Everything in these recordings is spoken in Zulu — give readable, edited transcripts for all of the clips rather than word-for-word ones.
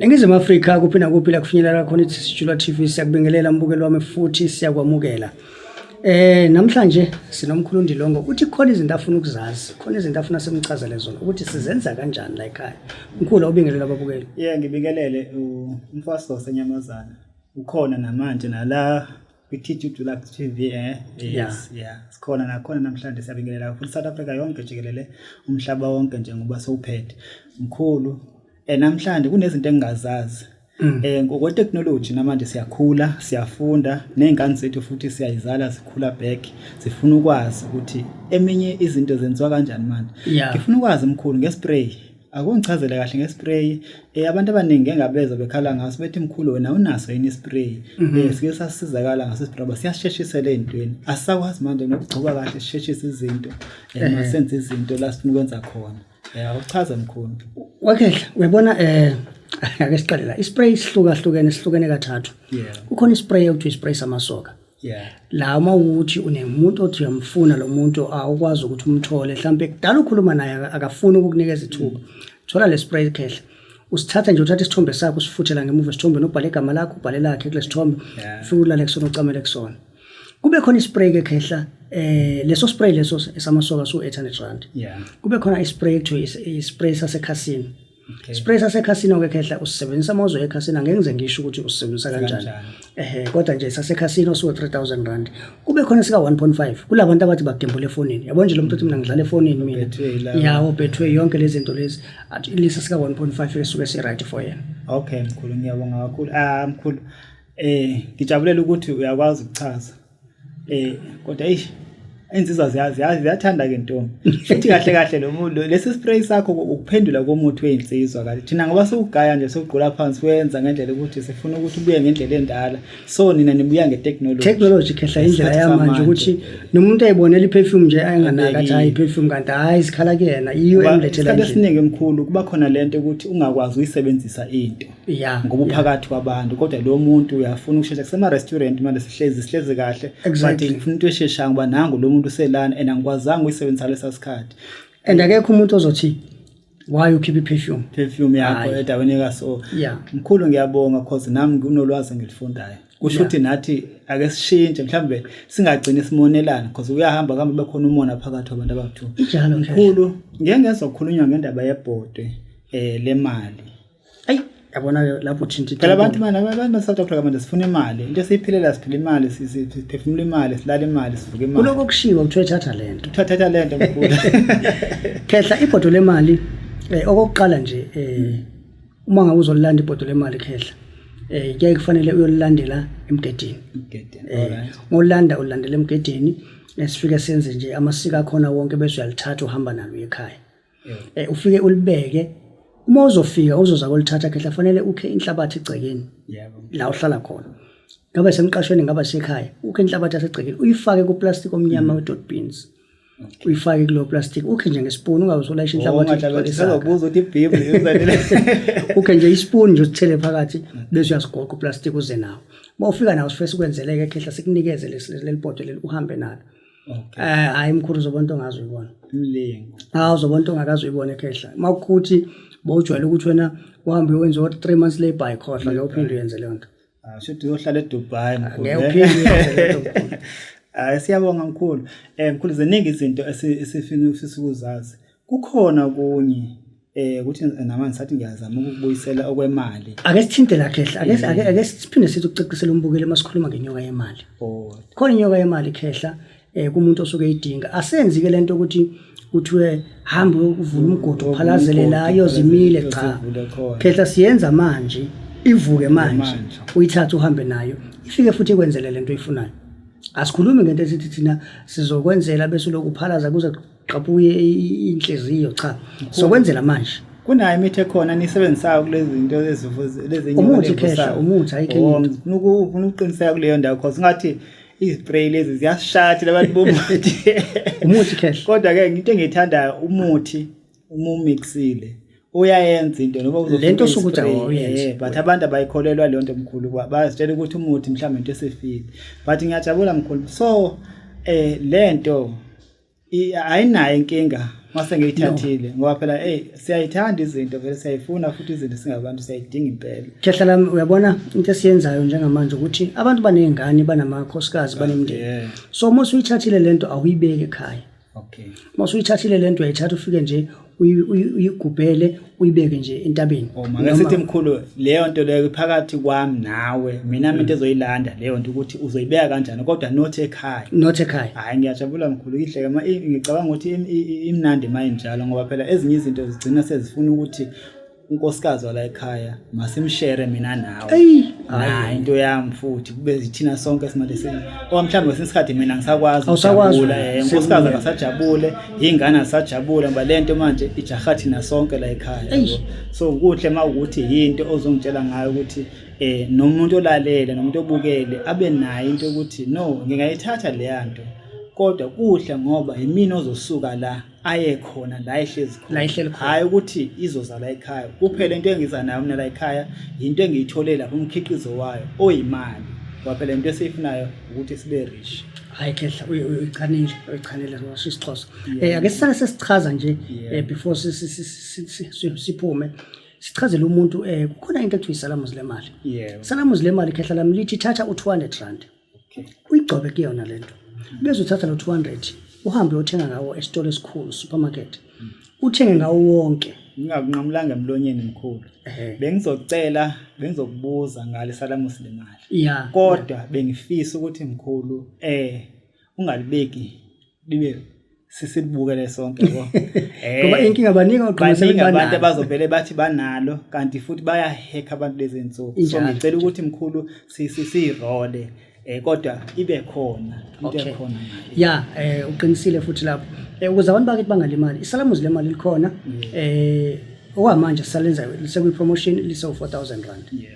Ningizimu Afrika kuphi nakuphi la kufinyelela khona ithi Sijula TV, siyakubingelela mbukeli wami futhi siyakwamukela. Namhlanje sinomkhulu Ndilongo, uthi khona izinto afuna ukuzazi, khona izinto afuna simchazele zona ukuthi sizenza kanjani la ekhaya. Mkhulu, awubingelela ababukeli. Yeah, ngibingelele umfaso wasenyamazana. Ukhona namanje nala kwi-TG Dulux TV, eh? Yes, yeah. Sikhona nakhona namhlanje, siyabingelela kakhulu South Africa yonke jikelele, umhlaba wonke nje ngoba sowuphethe. Mkhulu, namhlanje kunezinto engingazazi. Ngokwe-technology namanje siyakhula, siyafunda, ney'ngane zethu futhi siyayizala zikhula back. Sifuna ukwazi ukuthi eminye izinto zenziwa kanjani manje. Ngifuna ukwazi, mkhulu, nge-spray. Akungichazele kahle nge-spray. Abantu abaningi engabezwa bekhala ngaso bethi, "Mkhulu, wena unaso yini i-spray?" Sike sasizakala ngaso i-spray ngoba siyasheshisela ey'ntweni. Asisakwazi manje nokugcoba kahle sisheshise izinto. Masenze izinto la sifuna ukwenza khona. Awuchaze, mkhulu. Wakhehla, uyabona, ake siqale la. I-spray sihlukahlukene, sihlukene kathathu. Kukhona i-spray ekuthiwa i-spray samasoka. La uma ukuthi unemuntu othi uyamfuna lo muntu, awukwazi ukuthi umthole, mhlambe kudala ukhuluma naye, akafuni ukukunikeza ithuba. Thola le spray, khehla. Usithatha nje, uthatha isithombe sakho, usifuthela ngemuva esithombeni, ubhale igama lakho, ubhale lakhe kule sithombe. Ufike ulale kusona, ucamele kusona. Kube khona i-spray ke, khehla, leso spray leso esamasoka su R800. Kube khona i-spray ekuthiwa i-spray sasekhasini. Spray sasekhasino ke, khehla, usisebenzisa uma uzoya ekhasino. Angeke ngize ngisho ukuthi usisebenzisa kanjani. Kanjani. Kodwa nje sasekhasino suka R3000. Kube khona sika 1.5 kulabantu abathi bagembula efonini. Yabo nje lo muntu othi, "Mina ngidlala efonini mina." Betway laba. Ya, Betway, yonke lezi zinto lezi. Athi lisa sika 1.5 esuke si right for yena. Okay mkhulu, ngiyabonga kakhulu. Ah mkhulu, ngijabulela ukuthi uyakwazi ukuchaza. Kodwa eish, insizwa ziyathanda ke ntombi. Futhi kahle kahle lo muntu, lesi spray sakho ukuphendula komuthi weyinsizwa kahle. Thina ngoba siwugaya nje, siwugqula phansi, wenza ngendlela ukuthi sifuna ukuthi ubuye ngendlela endala. So nina nibuya nge-technology. Technology, khehla, indlela Isikhathi yamanje samanje. ukuthi nomuntu ayibonela i-perfume nje ayenganaka, athi hayi, Abekile. i-perfume, kanti hayi, sikhala kuyena iyo Ngoba emlethela isikhathi endlini. esiningi, mkhulu, kuba khona lento ukuthi ungakwazi uyisebenzisa into ngoba uphakathi kwabantu, kodwa lo muntu uyafuna ukushesha. Kusema-restaurant manje, sihlezi kahle, but ngifuna into esheshayo ngoba nangu lo muntu uselana and angikwazanga uyisebenzisa lesa sikhathi. And akekho umuntu ozothi, "Why ukhipha i-perfume?" Perfume yakho Hhayi. endaweni ekaso. Mkhulu, ngiyabonga cause nami kunolwazi engilifundayo. Kusho ukuthi nathi ake sishintshe, mhlambe singagcini simonelana, cause uyahamba kuhambe bekhona umona phakathi kwabantu abawu-two. Injalo, khehla. Mkhulu, ngeke ngezwa kukhulunywa ngendaba yebhodwe lemali. Ayi, yabona-ke lapho uthinta into Phela abantu enkulu. manje, abantu base-South Africa manje sifuna imali. Into esiyiphilela, siphila imali, siphefumula imali, silala imali, sivuka imali. Kuloko kushiwo kuthiwe thatha lento. Thatha lento, mkhulu. Khehla, ibhodo lemali, okokuqala nje, uma ngabe uzolilanda ibhodo lemali, khehla, kuyaye kufanele uyolilandela emgedini. Mgedeni, Ngolanda ulandela emgedini, sifike senze nje amasiko akhona wonke, bese uyalithatha, uhamba nalo uye ekhaya. Ufike ulibeke. Uma uzofika uzoza kolithatha, khehla, fanele ukhe inhlabathi egcekeni la uhlala khona. Ngabe semqashweni, ngabe sekhaya, ukhe inhlabathi yasegcekeni, uyifake ku-plastic omnyama we-dot bins. Uyifake kulowo plastic, ukhe nje ngesipuni, ungabe usulayisha inhlabathi igcwale isaka. Sazobuza ukuthi ibhibhi uzanele. Ukhe nje isipuni nje, usithele phakathi, bese uyasigoqa u-plastic, uze nawo. Uma ufika nawo, sifike sikwenzeleke, khehla, sikunikeze leli bhodo leli, uhambe nalo. Hayi mkhulu, uzobona into ongaze uyibona. Umlingo. Hawu, uzobona into ongakaze uyibone, khehla. Uma kuthi bowujwayele ukuthi wena uhambe uyenze 3 months lay-by, khohlwa, ngeke uphinde uyenze leyo nto. Ah, shuthi uyohlala eDubai, mkhulu. Ngeke uphinde uyenze leyo nto, mkhulu. Hayi, siyabonga mkhulu. Mkhulu, ziningi izinto esifuna ufisa ukuzazi. Kukhona okunye ukuthi namanje sathi ngiyazama ukukubuyisela okwemali. Ake sithinte la, khehla, ake siphinde sithi ukucacisela umbukeli uma sikhuluma ngenyoka yemali. Oh. Khona inyoka yemali, khehla, kumuntu osuke eyidinga. Asenzi ke lento ukuthi kuthiwe hamba uvula umgodi, uphalazele la, yozimile, cha. Iyozivule khona. Khehla, siyenza manje ivuke manje, Manje. uyithathe uhambe nayo, ifike futhi ikwenzele lento oyifunayo. Asikhulumi ngento esithi thina sizokwenzela bese ulokhu uphalaza kuze kuqabuye inhliziyo, cha, sokwenzela manje. Kunayo imithi ekhona nisebenzisayo kulezi zinto lezi nyoka Umuthi, khehla, levusayo? umuthi, ayikho enye Oh, into. ngifuna ukuqiniseka kuleyo ndawo cause ngathi izi-spray lezi ziyasishaya labantu bomuthi. Umuthi, khehla. Kodwa ke into engiyithandayo, umuthi uma umixile uyayenza into noma uzofuna Lento osuke uthi i-spray, awuyenzi. But abantu abayikholelwa leyo nto, mkhulu, bayazitshela ukuthi umuthi mhlawumbe into esefile, but ngiyajabula, mkhulu. So lento Ayinayo inkinga mase ngiyithathile ngoba phela hey siyayithanda izinto vele, siyayifuna futhi izinto, singabantu siyayidinga impela. Khehla lami, uyabona into esiyenzayo njengamanje ukuthi abantu baney'ngane, banamakhosikazi, banemindeni. So uma usuyithathile lento awuyibeki ekhaya. Uma usuyithathile lento uyayithatha ufike nje uyigubhele, uyibeke nje entabeni. Oh, make sithi mkhulu, leyo nto leyo iphakathi kwami nawe, mina into ezoyilanda leyo nto ukuthi uzoyibeka kanjani, kodwa not ekhaya. Not ekhaya. Hayi, ngiyajabula mkhulu, ihleke ma ngicabanga ukuthi imnandi ma injalo, ngoba phela ezinye izinto zigcina sezifuna ukuthi unkosikazi wala ekhaya masimshere mina nawe. Eyi, nayi into yami futhi kube thina sonke simale sini, ngoba mhlawumbe kwesinye isikhathi mina ngisakwazi Awusakwazi. ukujabula, unkosikazi akasajabule, iy'ngane azisajabule, ngoba le nto manje ijaha thina sonke la ekhaya, yabo. So kuhle uma ukuthi yinto ozongitshela ngayo ukuthi nomuntu olalele nomuntu obukele abe nayo into yokuthi no, ngingayithatha leya nto, kodwa kuhle ngoba yimina ozosuka la aye khona la ehlezi khona. La ehleli khona. Hhayi ukuthi izoza la ekhaya kuphela. Into engiza nayo mina la ekhaya yinto engiyithole lapho, umkhiqizo wayo oyimali, ngoba phela into esiyifunayo ukuthi sibe rich. Hayi khehla, uyichanile, uyichanile, washo isiXhosa. Ake sisale sesichaza nje before siphume, sichazele umuntu kukhona into ekuthiwa isalamuzi lemali. Isalamuzi lemali, khehla lami, lithi thatha u-200 rand uyigcobe kuyona lento, bese uthatha lo 200 uhambe uyothenga ngawo esitolo esikhulu, supermarket, uthenge ngawo wonke. Ngingakunqamulanga emlonyeni mkhulu, bengizocela, bengizokubuza ngale salamusi lemali, kodwa bengifisa ukuthi mkhulu ungalibeki libe sisilibukele sonke, yabo. Ngoba inkinga baningi ogqoka. Baningi abantu abazovele bathi banalo, kanti futhi bayahekha abantu lezi nsuku. So ngicela ukuthi mkhulu siyirole kodwa ibe khona into ekhona ngayo. Ya, uqinisile futhi lapho. Ukuze abantu bakithi bangalimali, isalamuzi lemali likhona. Okwamanje sisalenza lisekwi promotion, lise 4000 rand.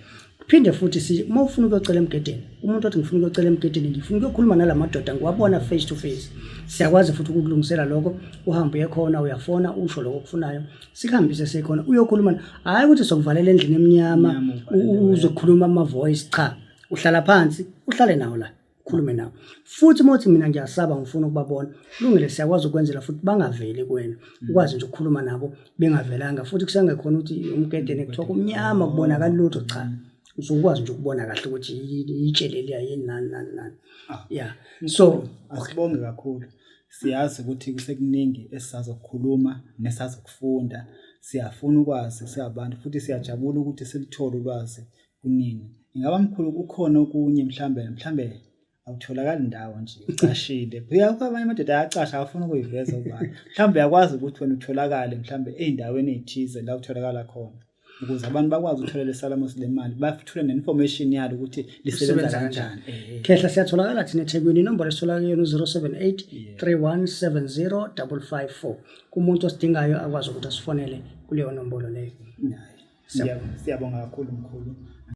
Phinde futhi si uma ufuna ukuyocela emgedeni, umuntu othi ngifuna ukuyocela emgedeni, ngifuna ukuyokhuluma nalamadoda, ngiwabona face to face. Siyakwazi futhi ukukulungisela lokho, uhambe uye khona, uyafona usho lokho okufunayo, sikuhambise sikhona uyokhuluma. Hhayi ukuthi sokuvalela endlini emnyama Emnyama, uvalele wena. Uzokhuluma ama-voice, cha. Uhlala phansi, uhlale nawo la, ukhulume nawo. Futhi uma uthi mina ngiyasaba ngifuna ukubabona, kulungile, siyakwazi ukwenzela futhi bangaveli kuwena. Ukwazi nje ukukhuluma nabo bengavelanga, futhi kusengekhona ukuthi umgedeni kuthiwa kumnyama kubonakala lutho, cha. Uzokwazi nje ukubona kahle ukuthi itshe leliya yini, nani nani nani. Yeah. So asibonge kakhulu. Siyazi ukuthi kusekuningi esisazokukhuluma nesazokufunda. Siyafuna ukwazi singabantu futhi siyajabula ukuthi silithole ulwazi kunini. Ingaba mkhulu kukhona okunye mhlambe awutholakali ndawo nje, ucashile. Kwamanye amadoda ayacasha, akafuna ukuyiveza ubani. Mhlambe uyakwazi ukuthi wena utholakale mhlambe ey'ndaweni ey'thize la utholakala khona, ukuze abantu bakwazi ukuthola lesalamusi lemali, bathole ne-information yalo ukuthi lisebenza Lisebenza kanjani. Khehla, siyatholakala thina eThekwini, inombolo esitholakala kuyona u-078 3170 554. Kumuntu osidingayo akwazi ukuthi asifonele kuleyo nombolo leyo. Siyabonga kakhulu mkhulu.